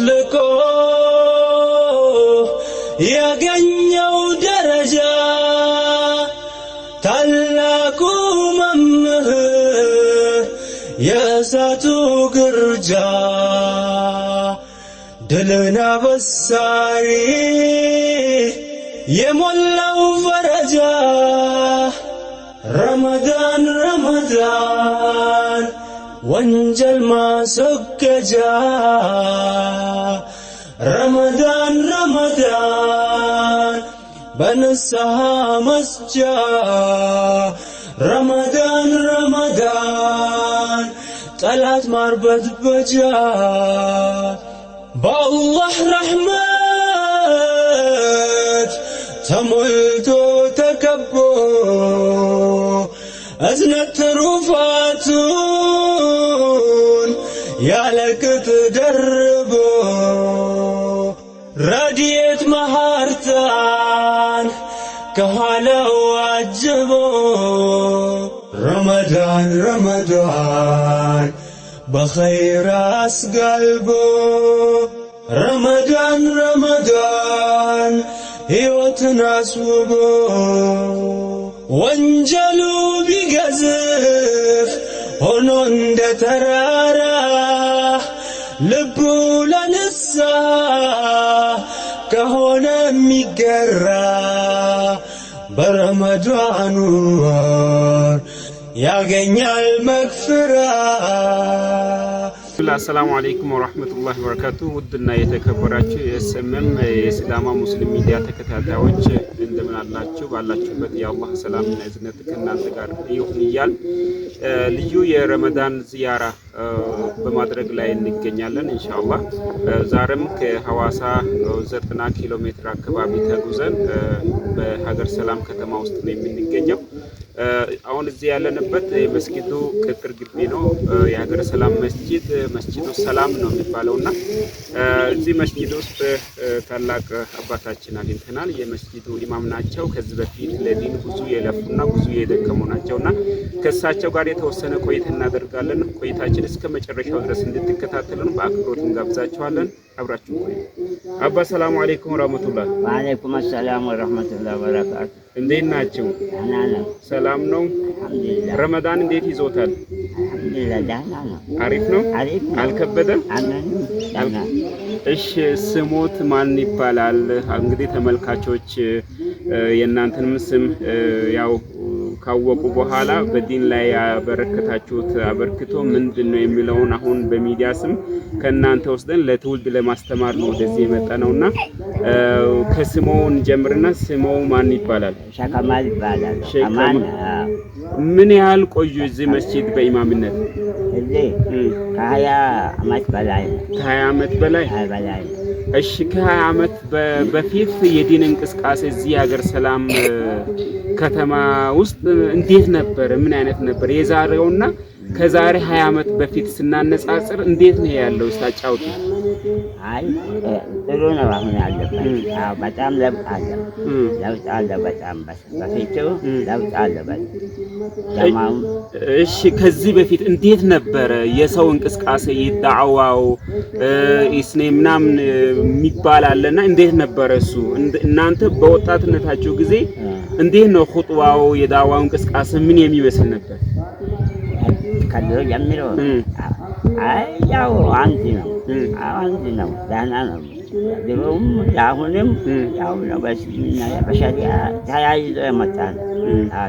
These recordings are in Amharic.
ልቆ ያገኘው ደረጃ ታላቁ መምህር የእሳቱ ግርጃ ድልን አበሳሪ የሞላው ፈረጃ ረመዳን ረመዳን ወንጀል ማስወገጃ ረመዳን ረመዳን በንስሐ መስጃ ረመዳን ረመዳን ጠላት ማርበድበጃ በአላህ ረሕመት ተሞልቶ ተከቦ እዝነት ትሩፋቱን ያለ ቅጥ ደርቦ ረድኤት መሐርታን ከኋላው አጅቦ ረመዳን ረመዳን በኸይር አስጋልቦ ረመዳን ረመዳን ሕይወትን አስውቦ ወንጀሉ ቢገዝፍ ሆኖ እንደ ተራራ ልቡ ለንስሐ ከሆነ የሚገራ በረመዳኑ ወር ያገኛል መግፍራ። አሰላሙ አለይኩም ወራህመቱላሂ ወበረካቱ። ውድና የተከበራችሁ የኤስኤምኤም የሲዳማ ሙስሊም ሚዲያ ተከታታዮች እንደምን አላችሁ? ባላችሁበት የአላህ ሰላምና እዝነት ከእናንተ ጋር ይሁን እያል ልዩ የረመዳን ዚያራ በማድረግ ላይ እንገኛለን። ኢንሻአላህ ዛሬም ከሐዋሳ 90 ኪሎ ሜትር አካባቢ ተጉዘን በሀገር ሰላም ከተማ ውስጥ ነው የምንገኘው። አሁን እዚህ ያለንበት የመስጊዱ ቅጥር ግቢ ነው። የሀገረ ሰላም መስጂድ መስጂዱ ሰላም ነው የሚባለው እና እዚህ መስጂድ ውስጥ ታላቅ አባታችን አግኝተናል። የመስጂዱ ኢማም ናቸው። ከዚህ በፊት ለዲን ብዙ የለፉና ብዙ የደከሙ ናቸው እና ከእሳቸው ጋር የተወሰነ ቆይታ እናደርጋለን። ቆይታችን እስከ መጨረሻው ድረስ እንድትከታተሉን በአክብሮት እንጋብዛችኋለን። አብራችሁ ቆዩ። አባ ሰላሙ አለይኩም ወራህመቱላህ። ወአለይኩም አሰላም ወረህመቱላህ ወበረካቱ። እንዴት ናቸው? ደህና ነው። ሰላም ነው? አልሐምዱሊላህ። ረመዳን እንዴት ይዞታል? አልሐምዱሊላህ ደህና ነው። አሪፍ ነው? አሪፍ ነው። አልከበደም? አምንም ደህና። እሺ፣ ስሞት ማን ይባላል? እንግዲህ ተመልካቾች የእናንተንም ስም ያው ካወቁ በኋላ በዲን ላይ ያበረከታችሁት አበርክቶ ምንድን ነው የሚለውን አሁን በሚዲያ ስም ከእናንተ ወስደን ለትውልድ ለማስተማር ነው ወደዚህ የመጣ ነውና ከስሞ እንጀምርና ስሞ ማን ይባላል? ሸከማል ይባላል። ሼህ ከማል። ከማል። ምን ያህል ቆዩ እዚህ መስጂድ በኢማምነት? እዚህ ከ20 ዓመት በላይ ነው። ከ20 ዓመት በላይ። በላይ ነው። እሺ፣ ከ20 ዓመት በፊት የዲን እንቅስቃሴ እዚህ ሀገር ሰላም ከተማ ውስጥ እንዴት ነበር? ምን አይነት ነበር? የዛሬውና ከዛሬ 20 ዓመት በፊት ስናነጻጽር እንዴት ነው ያለው? እስቲ አጫውቱ። አይ ጥሩ ነው አሁን ያለበት። አዎ በጣም ለውጥ አለ። ለውጥ አለ በጣም በፊቱ ለውጥ አለ። ጀማውም እሺ፣ ከዚህ በፊት እንዴት ነበረ የሰው እንቅስቃሴ የዳዕዋው ኢስኔ ምናምን የሚባል አለና እንዴት ነበረ እሱ? እናንተ በወጣትነታችሁ ጊዜ እንዴት ነው ኹጥባው የዳዕዋው እንቅስቃሴ ምን የሚመስል ነበር? ከድሮ ጀምሮ አይ ያው አንድ ነው። አንድ ነው። ደህና ነው። ድሮም አሁንም ያው ነው። በእስልምና በሸሪዓ ተያይዞ የመጣ ነው።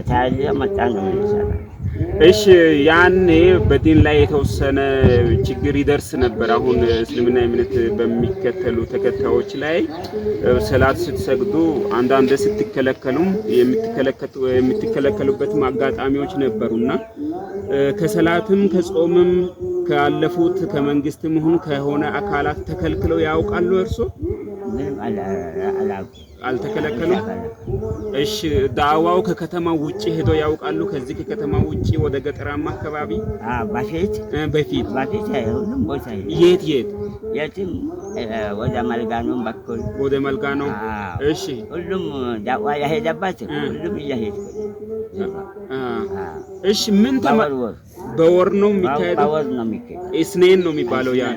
ተያይዞ የመጣ ነው የምንሰራው። እሺ፣ ያኔ በዲን ላይ የተወሰነ ችግር ይደርስ ነበር። አሁን እስልምና እምነት በሚከተሉ ተከታዮች ላይ ሰላት ስትሰግዱ አንዳንድ ስትከለከሉም የምትከለከሉበትም አጋጣሚዎች ነበሩና ከሰላትም ከጾምም ካለፉት ከመንግስትም ይሁን ከሆነ አካላት ተከልክለው ያውቃሉ? እርሶ? ምንም አላውቅም። አልተከለከሉም? እሺ፣ ዳዋው ከከተማ ውጪ ሄዶ ያውቃሉ? ከዚህ ከከተማ ውጪ ወደ ገጠራማ አካባቢ? በፊት በፊት በፊት ሁሉም ቦታ የት የት? የትም ወደ መልጋኖም በኩል። ወደ መልጋኖ። እሺ። ሁሉም ዳዋ የሄደበት ሁሉም እየሄድኩ። እሺ፣ ምን በወርወር በወር ነው የሚካሄደው። በወር ነው የሚካሄደው። እስኔን ነው የሚባለው። ያ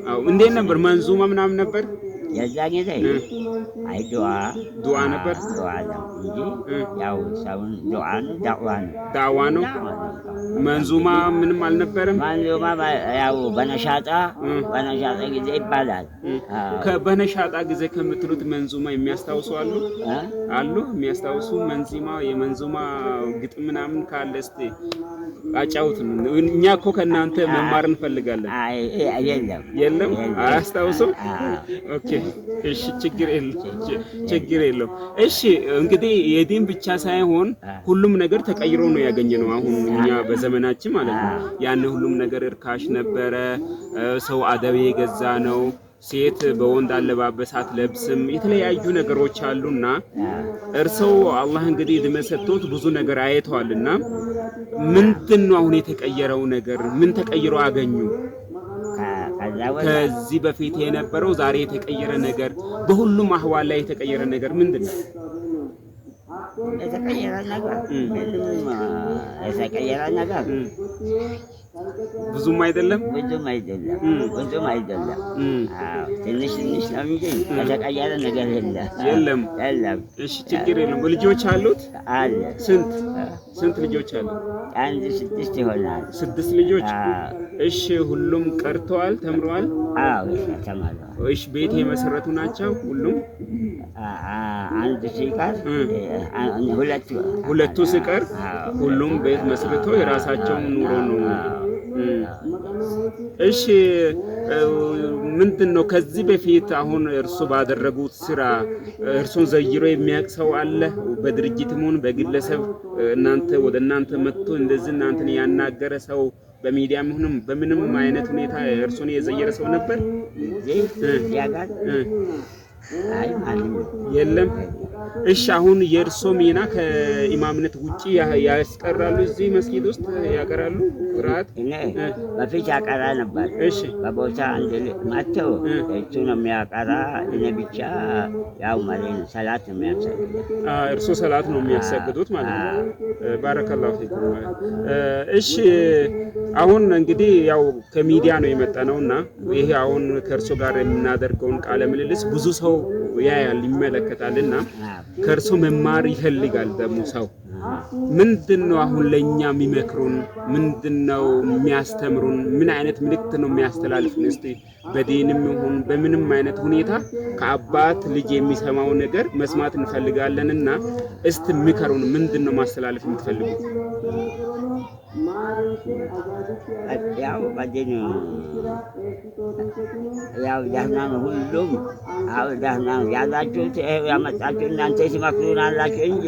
አዎ። እንዴት ነበር? መንዙማ ምናምን ነበር የዛ ጊዜ? አይ፣ ዱዓ። ዱዓ ነበር። ዱዓ ነው እንጂ ያው ሰውን ዱዓ ነው፣ ዳዕዋ ነው። ዳዋ ነው። መንዙማ ምንም አልነበረም። መንዙማ ያው በነሻጣ ጊዜ ይባላል። በነሻጣ ጊዜ ከምትሉት መንዙማ የሚያስታውሱ አሉ? አሉ የሚያስታውሱ መንዚማ የመንዙማ ግጥም ምናምን ካለ እስቲ አጫውቱን። እኛ እኮ ከእናንተ መማር እንፈልጋለን። የለም። የለም፣ አያስታውሱም። Okay፣ እሺ፣ ችግር የለም፣ ችግር የለም። እሺ፣ እንግዲህ የዲን ብቻ ሳይሆን ሁሉም ነገር ተቀይሮ ነው ያገኘነው አሁን እኛ በዘመናችን ማለት ነው። ያን ሁሉም ነገር እርካሽ ነበረ። ሰው አደብ የገዛ ነው። ሴት በወንድ አለባበስ አትለብስም። የተለያዩ ነገሮች አሉና እርሰው አላህ እንግዲህ እድሜ ሰጥቶት ብዙ ነገር አይተዋልና ምንድን ነው አሁን የተቀየረው ነገር? ምን ተቀይሮ አገኙ? ከዚህ በፊት የነበረው ዛሬ የተቀየረ ነገር፣ በሁሉም አህዋል ላይ የተቀየረ ነገር ምንድን ነው? የተቀየረ ነገር ምንም የተቀየረ ነገር ብዙም አይደለም። ብዙም አይደለም። ብዙም አይደለም። አዎ፣ ትንሽ ትንሽ ነው እንጂ የተቀየረ ነገር የለም። የለም። የለም። እሺ፣ ችግር የለም። ልጆች አሉት? አለ። ስንት ስንት ልጆች አሉ? አንድ 6 ይሆናል። 6 ልጆች። እሺ፣ ሁሉም ቀርተዋል፣ ተምረዋል? አዎ፣ ተምረዋል። እሺ፣ ቤት የመሰረቱ ናቸው ሁሉም? አንድ ሲቀር ሁለቱ። ሁለቱ ሲቀር ሁሉም ቤት መስርተው የራሳቸውን ኑሮ ነው። እሺ፣ ምንድን ነው ከዚህ በፊት አሁን እርሶ ባደረጉት ስራ እርሶን ዘይሮ የሚያውቅ ሰው አለ? በድርጅትም ሆነ በግለሰብ እናንተ ወደ እናንተ መጥቶ እንደዚህ እናንተን ያናገረ ሰው በሚዲያም ይሁንም በምንም አይነት ሁኔታ እርሶን የዘየረ ሰው ነበር? አይ፣ ማንም የለም። እሺ፣ አሁን የእርሶ ሚና ከኢማምነት ውጪ ያስቀራሉ? እዚህ መስጊድ ውስጥ ያቀራሉ ቅራት? እኔ በፊት ያቀራ ነበር። እሺ፣ በቦታ አንድ መጥተው እሱ ነው የሚያቀራ። እኔ ብቻ ያው መሪ ሰላት ነው የሚያሰግደው። እርሶ ሰላት ነው የሚያሰግዱት ማለት ነው። ባረከላሁ ፊኩም። እሺ፣ አሁን እንግዲህ ያው ከሚዲያ ነው የመጣ ነውና ይሄ አሁን ከእርሶ ጋር የምናደርገውን ቃለ ምልልስ ብዙ ሰው ያያል ይመለከታልና ከእርሶ መማር ይፈልጋል። ደግሞ ሰው ምንድነው አሁን ለኛ የሚመክሩን? ምንድነው የሚያስተምሩን? ምን አይነት ምልክት ነው የሚያስተላልፉን? እስቲ በዲንም ይሁን በምንም አይነት ሁኔታ ከአባት ልጅ የሚሰማው ነገር መስማት እንፈልጋለንና እስቲ ምከሩን። ምንድነው ማስተላለፍ የምትፈልጉት? ያው በዲን ያው ደህና ነው ሁሉም። አዎ፣ ደህና ነው ያላችሁት፣ ይኸው ያመጣችሁ እናንተ ሲመክሩን አላችሁ እንጂ።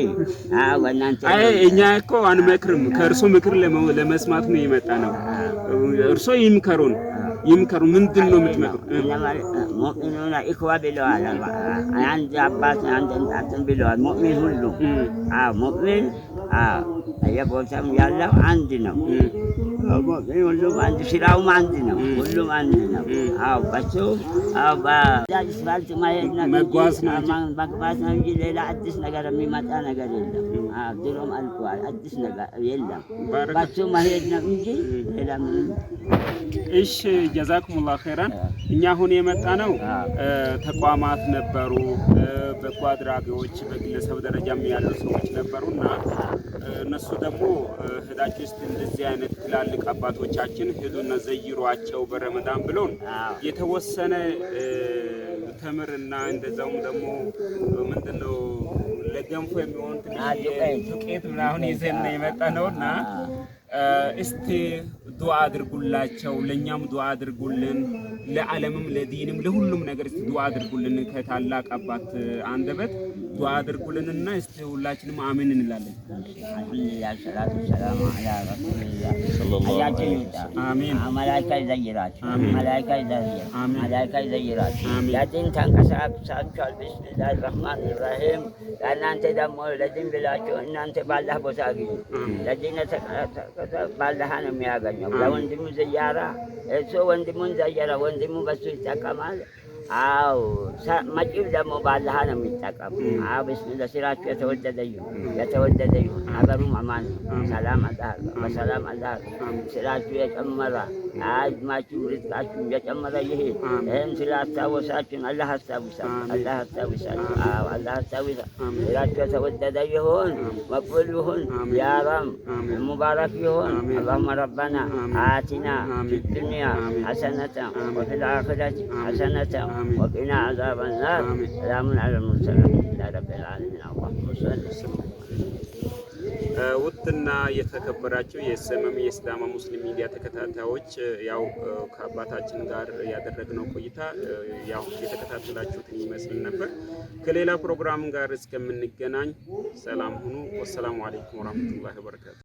አዎ፣ በእናንተ። አይ፣ እኛ እኮ አንመክርም። ከእርሶ ምክር ለመስማት ነው የመጣ ነው። እርሶ ይምከሩን፣ ይምከሩን። ምንድን ነው የምትመክሩ? ሙእሚኑና ኢኽዋ ብለዋል። አንድ አባት አንድ እናትን ብለዋል። ሙእሚን ሁሉ፣ አዎ፣ ሙእሚን፣ አዎ፣ በየቦታም ያለው አንድ ነው። ሙእሚን ሁሉም አንድ፣ ስራውም አንድ ነው። ሁሉም አንድ ነው። አዎ፣ በሱ፣ አዎ፣ በአስፋልት መሄድ ነው፣ መጓዝ ነው እንጂ፣ መግባት ነው እንጂ ሌላ አዲስ ነገር የሚመጣ ነገር የለም። አዎ፣ ድሮም አልቋል። አዲስ ነገር የለም። በሱ መሄድ ነው እንጂ ሌላ ምንም። እሺ፣ ጀዛኩሙላህ ኸይራን። እኛ አሁን የመጣ ነው ተቋማት ነበሩ፣ በጎ አድራጊዎች በግለሰብ ደረጃም ያሉ ሰዎች ነበሩና እነሱ ደግሞ ሄዳችሁ እስቲ እንደዚህ አይነት ትላልቅ አባቶቻችን ሄዱና ዘይሯቸው በረመዳን ብሎን የተወሰነ ተምርና እንደዛውም ደግሞ ምንድነው ለገንፎ የሚሆን ትንሽ ዱቄት ምናምን ይዘን የመጣ ነውና እስቲ ዱዓ አድርጉላቸው፣ ለኛም ዱዓ አድርጉልን፣ ለዓለምም ለዲንም ለሁሉም ነገር እስቲ ዱዓ አድርጉልን። ከታላቅ አባት አንደበት ዱዓ አድርጉልንና እስቲ ሁላችንም አሜን እንላለን። አልሐምዱሊላህ፣ ሰላቱ ሰላሙ ዐላ ረሱሊላህ። አያችን ይውጣ። አሜን። መላኢካ ይዘይራችሁ። መላኢካ ይዘይር። መላኢካ ይዘይራችሁ። አሜን። ለዲን ተንቀሳቅሳችኋል። ቢስሚላህ ረህማን ራሂም። ለእናንተ ደግሞ ለዲን ብላችሁ እናንተ ባላህ ቦታ አግኙ። ለዲን የተንቀሳቀሰ ባላህ ነው የሚያገኘው። ለወንድሙ ዝያራ እሱ ወንድሙን ዘየረ፣ ወንድሙ በሱ ይጠቀማል። አዎ መጪው ደግሞ ባላህ ነው የሚጠቀሙ። አዎ ብስሚላ ስራችሁ የተወደደ ይሁን፣ የተወደደ ይሁን። ሀገሩም አማን ነው። ሰላም አላህ በሰላም አላህ ስራችሁ የጨመረ እድማችሁ ርዝቃችሁ የጨመረ ይሄድ። ይህን ስላስታወሳችሁን አላህ አስታውሳችሁ፣ አላህ አስታውሳችሁ። አዎ አላህ አስታውሳ። ስራችሁ የተወደደ ይሁን፣ መቅቡል ይሁን፣ ያረም ሙባረክ ይሁን። اللهم ربنا آتنا في الدنيا حسنة وفي الآخرة حسنة وقنا عذاب النار። سلام على المرسلين رب العالمين። اللهم صل ውድና የተከበራችሁ የኤስኤምኤም የሲዳማ ሙስሊም ሚዲያ ተከታታዮች፣ ያው ከአባታችን ጋር ያደረግነው ቆይታ ያው የተከታተላችሁትን ይመስል ነበር። ከሌላ ፕሮግራም ጋር እስከምንገናኝ ሰላም ሁኑ። والسلام عليكم ورحمة الله وبركاته።